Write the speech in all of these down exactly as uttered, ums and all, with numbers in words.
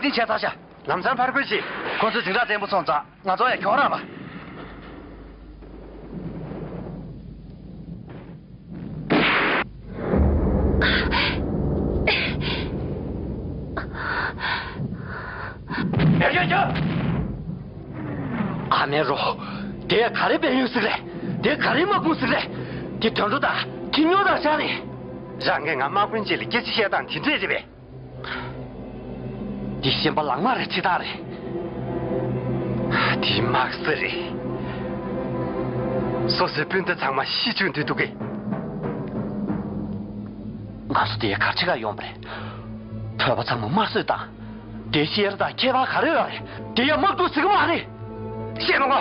འཛིན་བྱས་ཚར་ཤག་ལམ་སང་ཕར་རྒོལ་བྱེད། ཁོ་ཚོས་འཛིང་རགས་བཙན་པོ་སོང་ཙང་ང་ཚོ་ཡང་ཁྱོད་རང་ལ། ཡ་ཡ་ཡ། ཨ་མའི་རོ། དེ་ག་རེ་སྦས་ཡུལ་ཟིག་རེད། དེ་ག་རེ་དམག་དཔུང་ཟིག་རེད། དེ་དུད་འགྲོ་དང་ཁྱི་སྨྱོ་དང་ཤ་རེད། རང་གིས་ང་དམག་དཔོན་ཅིག་ལ་སྐད་ཆ་བཤད་སྟངས་དེ་འདྲས་རེད་པས། འདི་ཤན་པ་ལག་དམར་རེ་ཆེ་ཐག་རེད། དེ་དམག་སྲིད་རེད། སོ་སོའི་སྤུན་ཟླ་ཚང་མ་ཤི་བཅུག་འདོད་འདུག་གས། ང་ཚོ་དེ་གར་ཆེ་ག་ཡོང་པ་རེད། བོད་པ་ཚང་མ་དམར་གསོད་བཏང་། དེ་ཤེས་ར་དང་ཁྱད་པར་ག་རེ་ཡོད་རེད། དེ་ཡང་དམག་འཁྲུག་ཟེར་གི་མ་རེད། ཤེས་མ་གོ།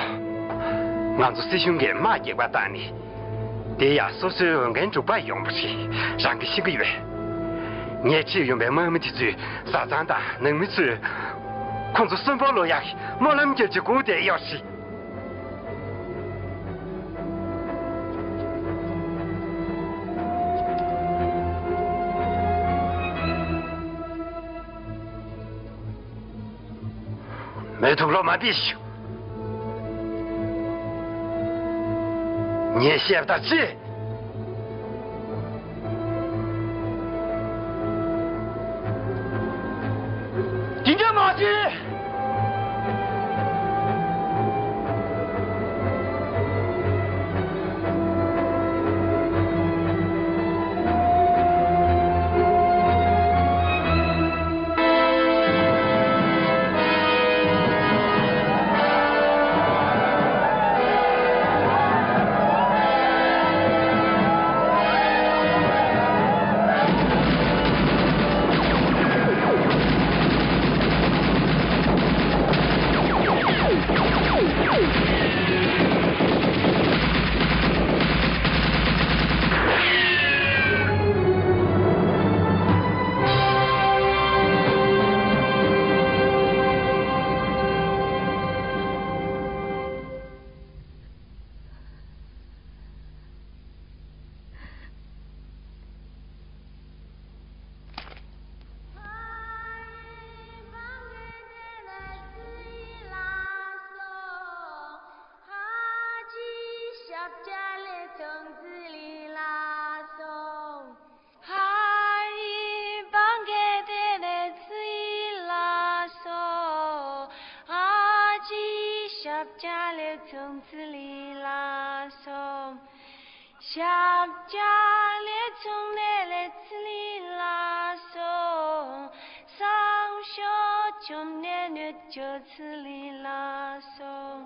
ང་ཚོ་སྲིད་གཞུང་གིས་དམག་འགྱིག་པ་བཏང་ནས། དེ་ཡང་སོ་སོའི་འོས་འགན་འགྲུབ་པ་ཡོང་བ་རེད། རང་གིས་ཤེས་ཀྱི་ཡོད། ངས་ཁྲིད་ཡོང་པའི་དམག་མི་དེ་ཚོས་བཟའ་ཚང་དང་ནང་མི་ཚོས་ཁོང་ཚོ་གསོན་པོ་ལོག་ཡག་གི་སྨོན་ལམ་རྒྱབ་ཀྱི་སྒུག་བསྡད་ཡོད་རེད། མི་ཐུག་ལོ་མ་བིས། ངས་བཤད་པ་ཅི། དེ་འདྲ་མ་བྱེད། ཧ་ཡི་བང་གེ་དེ་ནས་ཚུར་ལ་སོང་། ཨ་ཅི་ཞབས་བཀྱག་ལས་ཚུར་ལ་སོང་། ཞབས་བཀྱག་ལས་ཚུར་ནས་ལས་ཚུར་ལ་སོང་། སང་ཞོགས་བཅོམ་ནས་ནུབ་ཅོ་ཚུར་ལ་སོང་།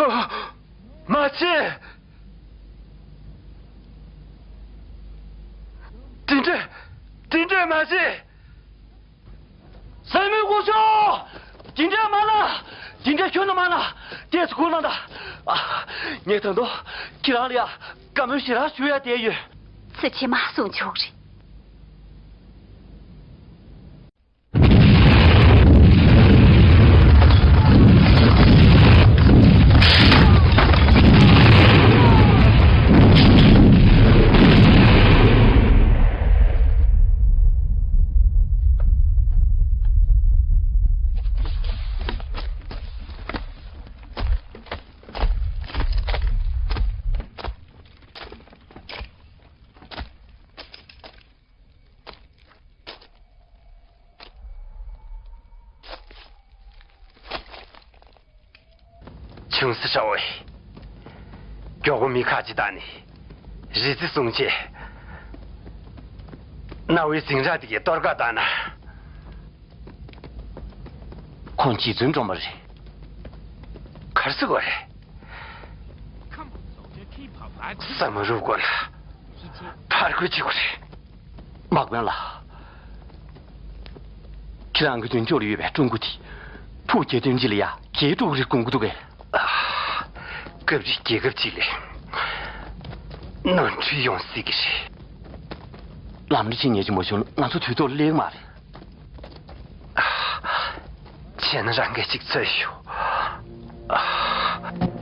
མ་བྱེད། དེ་འདྲ། དེ་འདྲ་མ་བྱེད། སྲས་མོ་སྐུ་ཞབས། དེ་འདྲ་མ་ལ། དེ་འདྲ་ཁྱོན་ནས་མ་ལ། ཏོག་ཙམ་སྒུག་གནང་དང་། ཨ། ངས་ད་དུང་ཁྱེད་རང་ལ་ཡ་བཀའ་མོལ་ཞེ་དྲག་ཞུ་ཡ་བསྡད་ཡོད། ཚིག་ཕྱི་མ་གསུང་ཆོག་རེད། ཆུང་སྲིད་ཧྲ་བོ། མགྱོགས་པོ་མི་ཁ་ཅིག་བཏང་ནས་རི་རྩེ་སྲུང་བྱེད། གནའ་བོའི་ཟིང་ར་དེ་གའི་གཏོར་ཁ་བཏང་ན། ཁོང་རྗེ་བཙུན་སྒྲོལ་མ་རེད། ག་རེ་ཟེར་དགོས་རེད། བསམ་བློ་རུབ་དགོས་ན་ཕར་རྒོལ་བྱེད་དགོས་རེད། དམག་དཔོན་ལགས། ཁྱེད་རང་གི་མདུན་ཅོག་ལ་ཡོད་པའི་ཀྲུང་གོ་དེ་ཕྲུ་གུ་གྱ་བདུན་ཅིག་ལ་ཡ་གྱ་དྲུག་རེ་དགོས་ཀྱི་འདུག་གས། ཨ། སྐབས་རེ་རྒྱལ་ཁབ་ཅིག་ལ་ནོར་འཁྲུལ་ཡོང་སྲིད་ཀྱི་རེད། ལམ་འགྲོ་བྱེད་ཉན་གྱི་མ་བྱུང་ན་ང་ཚོ་དུས་ཐོག་སླེབས་མ་རེད། ཨ། བྱས་ན་རང་སྐད་ཅིག་འཚོལ་ཞུ། ཨ།